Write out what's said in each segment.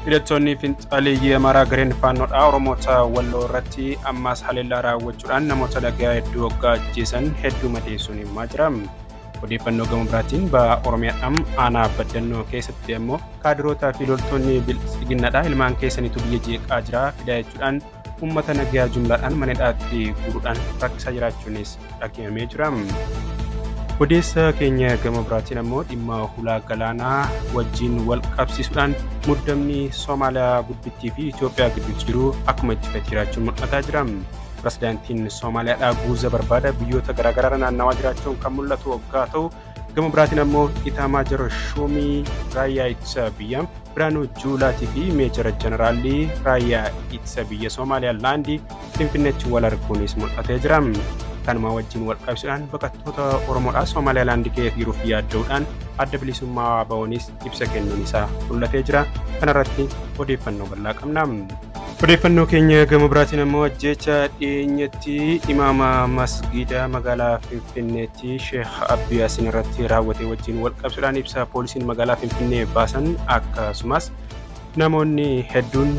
Hidhattoonni Finxaaleeyyii Amaaraa gareen Faannoodhaa Oromoota Walloo irratti ammas haleellaa raawwachuudhaan namoota nagaa hedduu hoggaa ajjeesan hedduu madeessuun himamaa jira. Odeeffannoo gama biraatiin baha Oromiyaadhaan aanaa Baddannoo keessatti ammoo kaadirootaa fi loltoonni biltsiginnaadhaa ilmaan keessaniitu biyya jeeqaa jira fidaa jechuudhaan uummata nagaa jumlaadhaan mana hidhaatti guuruudhaan rakkisaa jiraachuunis dhaga'amee jira. Odeessa keenya gama biraatiin ammoo dhimma hulaa galaanaa wajjin wal qabsiisuudhaan muddamni Somaaliyaa guddittii fi Itoophiyaa gidduutti jiru akkuma itti fufee jiraachuun mul'ataa jira. Pirezidaantiin Somaaliyaadhaa guuza barbaada biyyoota garaagaraa naannawaa jiraachuun kan mul'atu waggaa ta'u, gama biraatiin ammoo Itaamaajor Shuumii Raayyaa Ittisa Biyyaa Biraanuu Juulaatii fi Meejor Jeneraalli Raayyaa Ittisa Biyya Somaaliyaa Laandii Finfinneetti wal arguunis mul'atee jira. Kanuma wajjin wal qabsiisuudhaan baqattoota Oromoodhaa Somaaliyaa Laandii keessa jiruuf yaadda'uudhaan adda bilisummaa ABO'nis ibsa kennuun isaa mul'atee jira. Kanarratti odeeffannoo bal'aa qabna. Odeeffannoo keenya gama biraatiin ammoo ajjeecha dhiyeenyatti imaama masgiida magaalaa Finfinneetti Sheekh Abdii Yaasin irratti raawwate wajjin wal qabsiisuudhaan ibsa poolisiin magaalaa Finfinnee baasan, akkasumas namoonni hedduun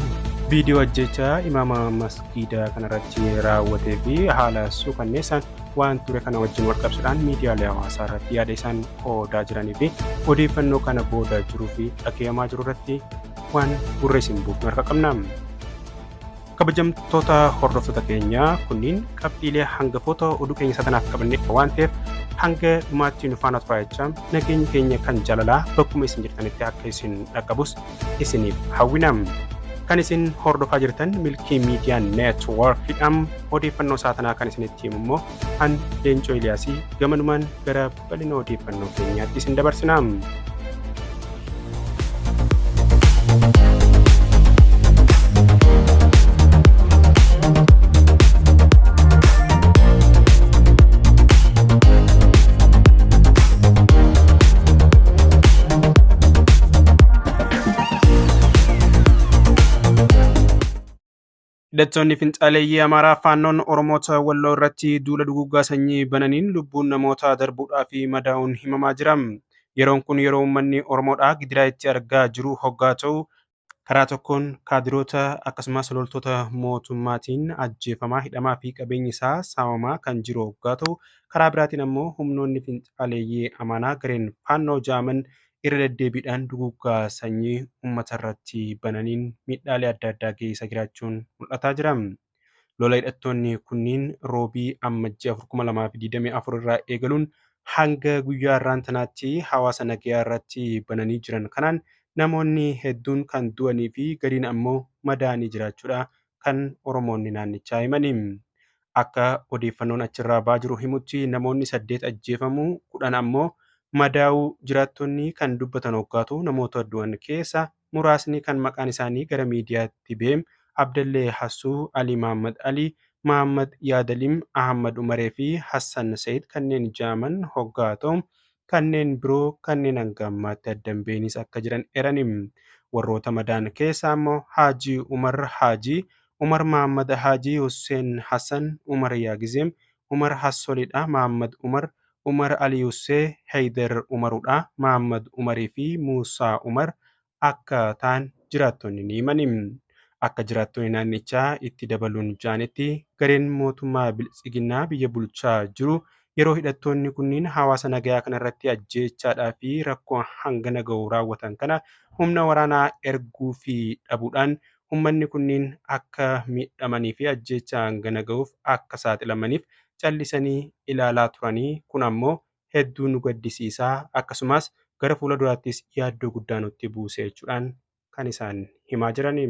viidiyoo ajjeechaa imaama masgiida kanarratti raawwatee fi haala suukanneessaan waan ture kana wajjin wal qabsiisuudhaan miidiyaalee hawaasaa irratti yaada isaan qoodaa jiranii fi odeeffannoo kana booda jiruu fi dhaggeeffamaa jiru irratti waan gurra isin buufnu harka qabna. Kabajamtoota hordoftoota keenyaa, kunniin qabxiilee hangafoota oduu keenya satanaaf qabanne waan ta'eef hanga dhumaatti nu faana turaa jechaa, nageenyi keenya kan jaalalaa bakkuma isin jirtanitti akka isin dhaqqabus isiniif hawwina. Kan isin hordofaa jirtan Milkii Miidiyaa Neetwoorkidhaan odeeffannoo saatanaa kan isinitti himu immoo an Leencoo Iliyaasii. Gamanumaan gara bal'ina odeeffannoo keenyaatti isin dabarsina. Hidhattoonni Finxaaleeyyii Amaaraa Faannoon Oromoota Walloo irratti duula duguuggaa sanyii bananiin lubbuun namoota darbuudhaa fi madaa'uun himamaa jira. Yeroon kun yeroo uummanni Oromoodhaa gidiraa itti argaa jiru hoggaa ta'u, karaa tokkoon kaadiroota akkasumas loltoota mootummaatiin ajjeefamaa, hidhamaa fi qabeenyi isaa saamamaa kan jiru hoggaa ta'u, karaa biraatiin ammoo humnoonni Finxaaleeyyii Amaaraa gareen Faannoo jaaman irra deddeebiidhaan duguuggaa sanyii uummata irratti bananiin miidhaalee adda addaa geessisaa jiraachuun mul'ataa jira. Lola hidhattoonni kunniin Roobii Ammajjii 2024 irraa eegaluun hanga guyyaa har'aan tanaatti hawaasa nagayaa irratti bananii jiran kanaan namoonni hedduun kan du'anii fi gariin ammoo madaa'anii jiraachuudha kan Oromoonni naannichaa himani. Akka odeeffannoon achirraa ba'aa jiru himutti namoonni 8 ajjeefamuu, 10 ammoo madaa'uu jiraattonni kan dubbatan hoggaatu, namoota du'an keessa muraasni kan maqaan isaanii gara miidiyaatti ba'e Abdallee Hassuu, Ali Mahammad Ali, Mahammad Yaadalim, Ahmad Umaree fi Hassan Sayid kanneen jaaman hoggaa ta'u, kanneen biroo kanneen hanga ammaatti adda hin bahinis akka jiran eerani. Warroota madaan keessaa ammoo Haajii Umar Haajii, Umar Mahammad Haajii, Hussein Hassan, Umar Yaagizem, Umar Hassolidha, Mahammad Umar, Umar Ali Hussee, Heydar Umarudha, Mahammad Umarii fi Muusaa Umar akka ta'an jiraattonni ni himani. Akka jiraattonni naannichaa itti dabaluun ja'anitti, gareen mootummaa biltsiginnaa biyya bulchaa jiru yeroo hidhattoonni kunniin hawaasa nagayaa kanarratti ajjeechaadhaa fi rakkoo hangana gahu raawwatan kana humna waraanaa erguu fi dhabuudhaan uummanni kunniin akka miidhamanii fi ajjeechaa hangana gahuuf akka saaxilamaniif callisanii ilaalaa turanii, kun ammoo hedduu nu gaddisiisaa, akkasumas gara fuula duraattis yaaddoo guddaa nutti buuse jechuudhaan kan isaan himaa jirani.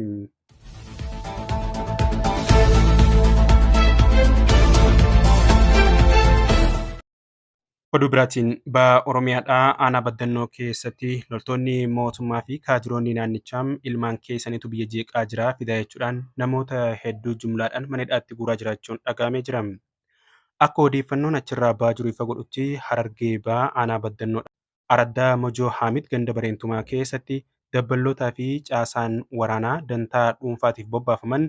Oduu biraatiin baha Oromiyaadhaa aanaa Baddannoo keessatti loltoonni mootummaa fi kaadiroonni naannichaa ilmaan keessaniitu biyya jeeqaa jira fidaa jechuudhaan namoota hedduu jumlaadhaan mana hidhaatti guuraa jiraachuun dhaga'amee jira. Akka odeeffannoon achirraa ba'aa jiru ifa godhutti, Harargee baha aanaa Baddannoodha. Araddaa Mojoo Haamid ganda Bareentumaa keessatti dabballootaa fi caasaan waraanaa dantaa dhuunfaatiif bobbaafaman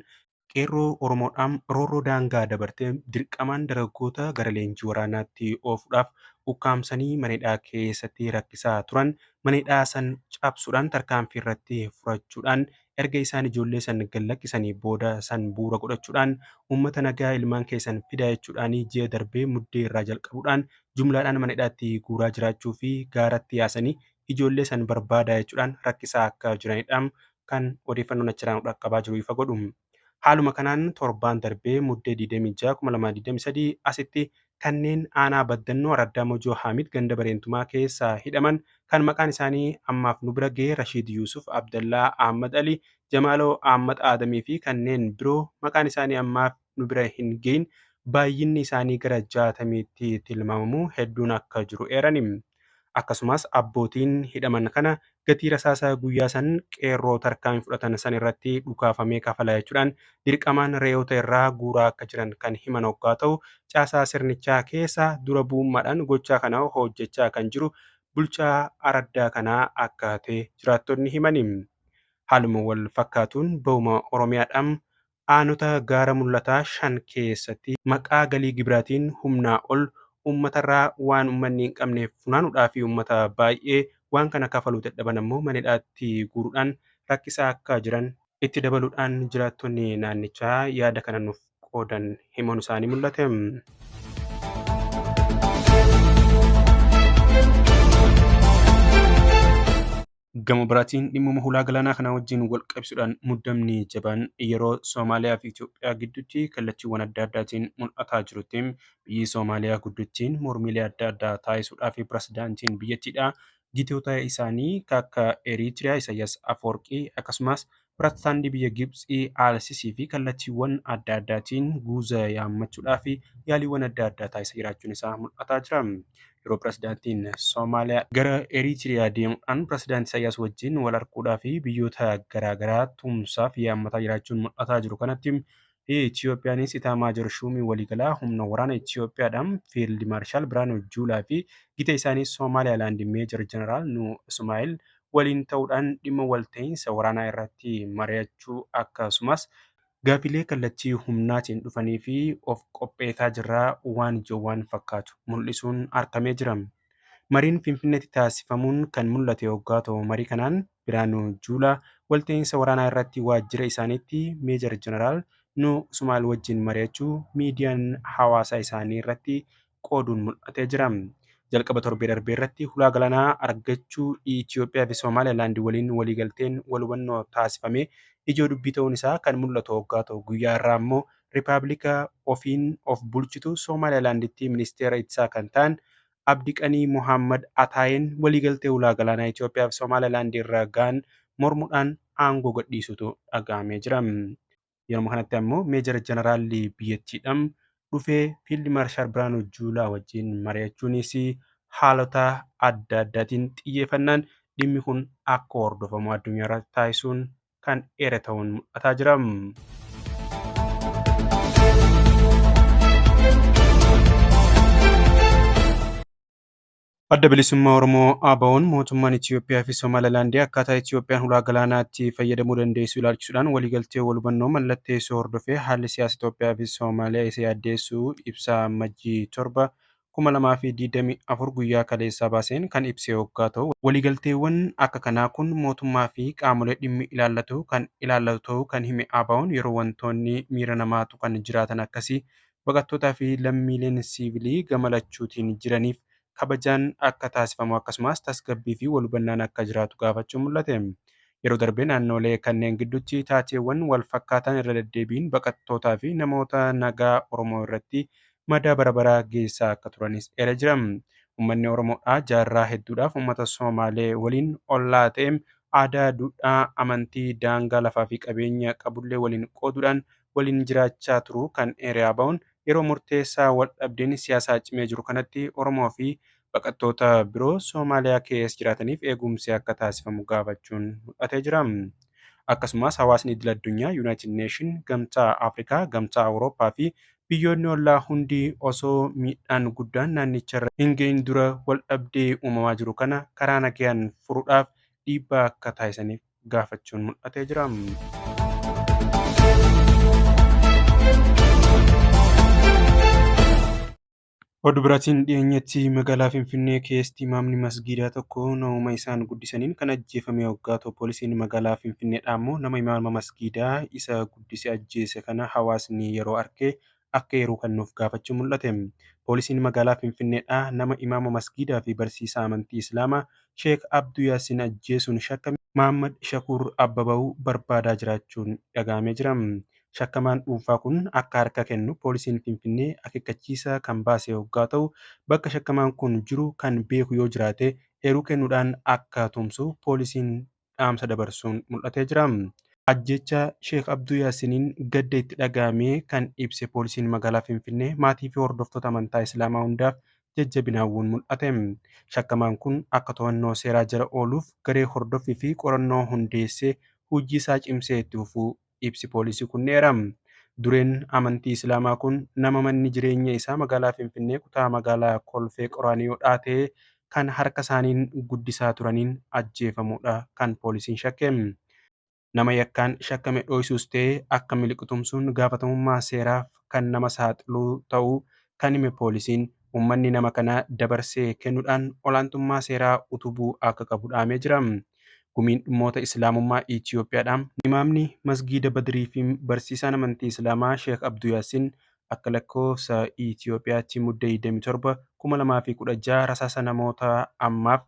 qeerroo Oromoodhaan roorroo daangaa dabartee dirqamaan dargaggoota gara leenjii waraanaatti oofuudhaaf ukkaamsanii mana hidhaa keessatti rakkisaa turan mana hidhaa san cabsuudhaan tarkaanfii irratti fudhachuudhaan erga isaan ijoollee san gad lakkisanii booda san bu'uura godhachuudhaan uummata nagaa ilmaan keessan fidaa jechuudhaan ji'a darbee muddee irraa jalqabuudhaan jumlaadhaan mana hidhaatti guuraa jiraachuu fi gaaratti yaasanii ijoollee san barbaadaa jechuudhaan rakkisaa akka jiranidha kan odeeffannoon achirraa nu dhaqqabaa jiru ifa godhu. Haaluma kanaan torbaan darbee muddee 26,2023 asitti kanneen aanaa baddannoo Araddaa Mojoo Haamid ganda Bareentumaa keessaa hidhaman kan maqaan isaanii ammaaf nu bira ga'e Rashiid Yuusuf, Abdallaa Ahmad Ali, Jamaaloo Ahmad Aadamii fi kanneen biroo maqaan isaanii ammaaf nu bira hin gahin baay'inni isaanii gara 60tti tilmaamamu hedduun akka jiru eerani. Akkasumas abbootiin hidhaman kana gatii rasaasaa guyyaa san qeerroo tarkaanfii fudhatan san irratti dhukaafamee kafala jechuudhaan dirqamaan re'oota irraa guuraa akka jiran kan himan hoggaa ta'u, caasaa sirnichaa keessa dura bu'ummaadhaan gochaa kana hojjechaa kan jiru bulchaa araddaa kanaa akka ta'e jiraattonni himani. Haaluma wal fakkaatuun bahuma Oromiyaadhaan aanota gaara mul'ataa 5 keessatti maqaa galii gibiraatiin humnaa ol uummatarraa waan uummanni hin qabne funaanuudhaa fi uummata baay'ee waan kana kafaluu dadhaban ammoo mana hidhaatti guuruudhaan rakkisaa akka jiran itti dabaluudhaan jiraattonni naannichaa yaada kana nuuf qoodan himuun isaanii mul'ate. Gama biraatiin dhimmuma hulaa galaanaa kana wajjin wal qabsiisuudhaan muddamni jabaan yeroo Soomaaliyaa fi Itoophiyaa gidduutti kallattiiwwan adda addaatiin mul'ataa jirutti biyyi Soomaaliyaa guddittiin mormiilee adda addaa taasisuudhaa fi pirezidaantiin biyyattiidha gitoota isaanii akka Eritiriyaa Isaayyaas Afawarqii akkasumas pirezidaantii biyya Gibxii Al-Sisii fi kallattiiwwan adda addaatiin guuza yaammachuudhaa fi yaaliiwwan adda addaa taasisaa jiraachuun isaa mul'ataa jira. Yeroo pirezidaantiin Soomaaliyaa gara Eritiriyaa deemuudhaan pirezidaantii Isaayyaas wajjin wal arguudhaa fi biyyoota garaagaraa tumsaaf yaammataa jiraachuun mul'ataa jiru kanatti Itiyoophiyaanis Itaamaajoor Shuumii waliigalaa humna waraana Itiyoophiyaadhaan Fiild Maarshaal Biraanuu Juulaa fi gita isaanii Somaalilaand Meejar Jeneraal Nuh Ismaa'eel waliin ta'uudhaan dhimma walta'iinsa waraanaa irratti mari'achuu akkasumas gaafilee kallattii humnaatiin dhufanii fi of qopheessaa jirraa waan ijoo waan fakkaatu mul'isuun argamee jira. Mariin Finfinneetti taasifamuun kan mul'ate hoggaa ta'u marii kanaan Biraanuu Juulaa walta'iinsa waraanaa irratti waajjira isaaniitti Meejar Jeneraal Nuh Ismaa'eel wajjin mari'achuu miidiyaan hawaasaa isaanii irratti qooduun mul'atee jira. Jalqaba torbee darbee irratti hulaa galaanaa argachuu Itiyoophiyaa fi Somaalilaand waliin waliigalteen wal hubannoo taasifamee ijoo dubbii ta'uun isaa kan mul'atu hoggaa ta'u guyyaa irraa immoo Rippaabilika ofiin of bulchitu Somaalilaanditti ministeera ittisaa kan ta'an Abdiqanii Mohammad Ataayeen waliigaltee hulaa galaanaa Itiyoophiyaa fi Somaalilaand irra ga'an mormuudhaan aangoo gadhiisutu dhaga'amee jira. Yeroo kanatti ammoo Meejar Jeneraalli biyyattiidhaan dhufee Fiild Maarshaal Biraanuu Juulaa wajjin mari'achuunis haalota adda addaatiin xiyyeeffannaan dhimmi kun akka hordofamu addunyaa irratti taasisuun kan dheere ta'uun mul'ataa jira. Adda Bilisummaa Oromoo ABO'n mootummaan Itiyoophiyaa fi Somaalilaand akkaataa Itiyoophiyaan hulaa galaanaatti fayyadamuu dandeessu ilaalchisuudhaan waliigaltee wal hubannoo mallatteessuu hordofee haalli siyaasa Itoophiyaa fi Somaaliyaa isa yaaddeessuu ibsa Amajjii 7, 2024 guyyaa kaleessaa baaseen kan ibse hoggaa ta'u, waliigalteewwan akka kanaa kun mootummaa fi qaamolee dhimmi ilaallatu kan ilaallatu ta'uu kan hime ABO'n yeroo wantoonni miira namaa tuqan jiraatan akkasii baqattootaa fi lammiileen siivilii gama lachuutiin jiraniif kabajaan akka taasifamu akkasumas tasgabbii fi wal hubannaan akka jiraatu gaafachuun mul'ate. Yeroo darbee naannolee kanneen gidduutti taateewwan wal fakkaatan irra deddeebiin baqattootaa fi namoota nagaa Oromoo irratti madaa bara baraa geessaa akka turanis eera jira. Uummanni Oromoodhaa jaarraa hedduudhaaf uummata Somaalee waliin ollaa ta'e aadaa, duudhaa, amantii, daangaa lafaa fi qabeenya qabullee waliin qooduudhaan waliin jiraachaa turuu kan eere ABO'n yeroo murteessaa wal dhabdeen siyaasaa cimee jiru kanatti Oromoo fi baqattoota biroo Somaaliyaa keessa jiraataniif eegumsi akka taasifamu gaafachuun mul'atee jira. Akkasumas hawaasni idil addunyaa Yuunaayitid Neeshin, Gamtaa Afrikaa, Gamtaa Awurooppaa fi biyyoonni ollaa hundi osoo miidhaan guddaan naannicha irra hin gahin dura wal dhabdee uumamaa jiru kana karaa nagayaan furuudhaaf dhiibbaa akka taasisaniif gaafachuun mul'atee jira. Oduu biraatiin dhiyeenyatti magaalaa Finfinnee keessatti imaamni masgiidaa tokko nama isaan guddisaniin kan ajjeefame hoggaa ta'u, poolisiin magaalaa Finfinneedhaa immoo nama imaama masgiidaa isa guddisee ajjeese kana hawaasni yeroo arge akka yeroo kennuuf gaafachuu mul'ate. Poolisiin magaalaa Finfinneedhaa nama imaama masgiidaa fi barsiisaa amantii Islaamaa Sheek Abduu Yaasiin ajjeesuun shakkame Mahammad Shakuur Abbaba'uu barbaadaa jiraachuun dhaga'amee jira. Shakkamaan dhuunfaa kun akka harka kennu poolisiin Finfinnee akeekkachiisa kan baase hoggaa ta'u, bakka shakkamaan kun jiru kan beeku yoo jiraate eeruu kennuudhaan akka tumsu poolisiin dhaamsa dabarsuun mul'atee jira. Ajjecha Sheek Abduu Yaasiniin gadda itti dhaga'ame kan ibse poolisiin magaalaa Finfinnee maatii fi hordoftoota amantaa Islaamaa hundaaf jajjabina hawwuun mul'ate. Shakkamaan kun akka to'annoo seeraa jala ooluuf garee hordoffii fi qorannoo hundeessee hojii isaa cimsee itti fufuu ibsi poolisii kun ni eera. Dureen amantii Islaamaa kun nama manni jireenya isaa magaalaa Finfinnee kutaa magaalaa Kolfee Qoraaniyoodhaa ta'e kan harka isaaniin guddisaa turaniin ajjeefamuudha kan poolisiin shakke. Nama yakkaan shakkame dho'isuus ta'e akka miliqu tumsuun gaafatamummaa seeraaf kan nama saaxilu ta'uu kan hime poolisiin, uummanni nama kana dabarsee kennuudhaan olaantummaa seeraa utubuu akka qabu dhaamee jira. Gumiin dhimmoota Islaamummaa Itiyoophiyaadhaan imaamni masgiida Badirii fi barsiisaan amantii Islaamaa Sheek Abduu Yaasiin akka lakkoofsa Itiyoophiyaatti muddee 27 2016 rasaasa namoota ammaaf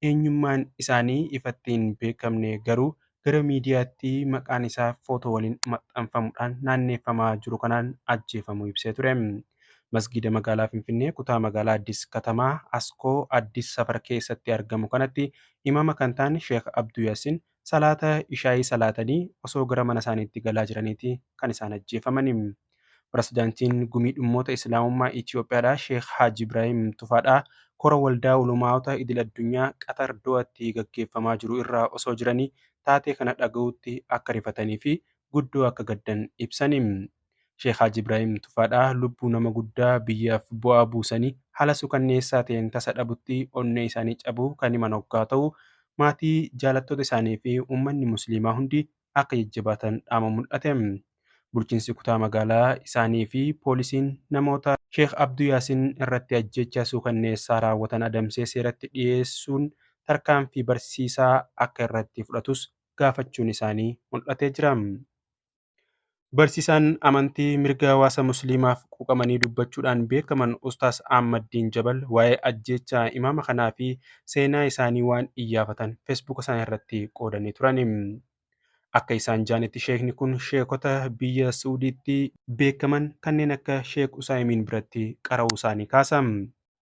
eenyummaan isaanii ifatti hin beekamne garuu gara miidiyaatti maqaan isaa footoo waliin maxxanfamuudhaan naanneeffamaa jiru kanaan ajjeefamuu ibsee ture. Masgiida magaalaa Finfinnee kutaa magaalaa Addis Katamaa Askoo Addis Safar keessatti argamu kanatti imaama kan ta'an Sheek Abduu Yaasiin salaata ishaayii salaatanii osoo gara mana isaaniitti galaa jiraniiti kan isaan ajjeefamani. Pirezidaantiin Gumii Dhimmoota Islaamummaa Itiyoophiyaadhaa Sheek Haaji Ibrahim Tufaadhaa kora waldaa ulamaa'ota idil addunyaa Qatar Do'aatti gaggeeffamaa jiru irraa osoo jiranii taatee kana dhaga'uutti akka rifatanii fi guddoo akka gaddan ibsani. Sheek Haaji Ibrahim Tufaadhaa lubbuu nama guddaa biyyaaf bu'aa buusanii haala suukanneessaa ta'een tasa dhabutti onnee isaanii cabuu kan himan hoggaa ta'u, maatii jaalattoota isaanii fi uummanni musliimaa hundi akka jajjabaatan dhaama mul'ate. Bulchiinsi kutaa magaalaa isaanii fi poolisiin namoota Sheek Abduu Yaasiin irratti ajjeechaa suukanneessaa raawwatan adamsee seeratti dhiyeessuun tarkaanfii barsiisaa akka irratti fudhatus gaafachuun isaanii mul'atee jira. Barsiisaan amantii mirga hawaasa musliimaaf quuqamanii dubbachuudhaan beekaman Ustaas Ahmaddiin Jabal waa'ee ajjeechaa imaama kanaa fi seenaa isaanii waan iyyaafatan feesbuuka isaanii irratti qoodanii turan. Akka isaan jaanitti sheekni kun sheekota biyya Suudiitti beekaman kanneen akka Sheek Usaayimiin biratti qara'uu isaanii kaasa.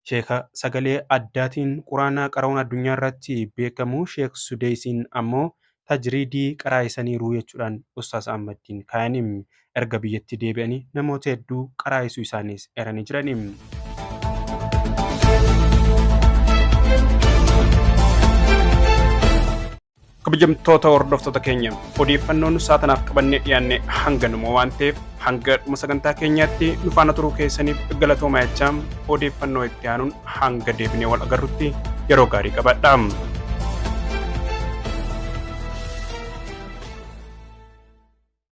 Sheeka sagalee addaatiin quraana qara'uun addunyaa irratti beekamu Sheek Sudeesiin ammoo tajriidii qaraa'isaniiru jechuudhaan Ustaas Ahmaddiin kaayanii erga biyyatti deebi'anii namoota hedduu qaraa'isuu isaaniis eeranii jirani. Kabajamtoota hordoftoota keenya, odeeffannoon saatanaaf qabannee dhiyaanne hanganuma waan ta'eef hanga dhuma sagantaa keenyaatti nu faana turuu keessaniif galatoomaa jechaa, odeeffannoo itti aanuun hanga deebinee wal agarrutti yeroo gaarii qabadha.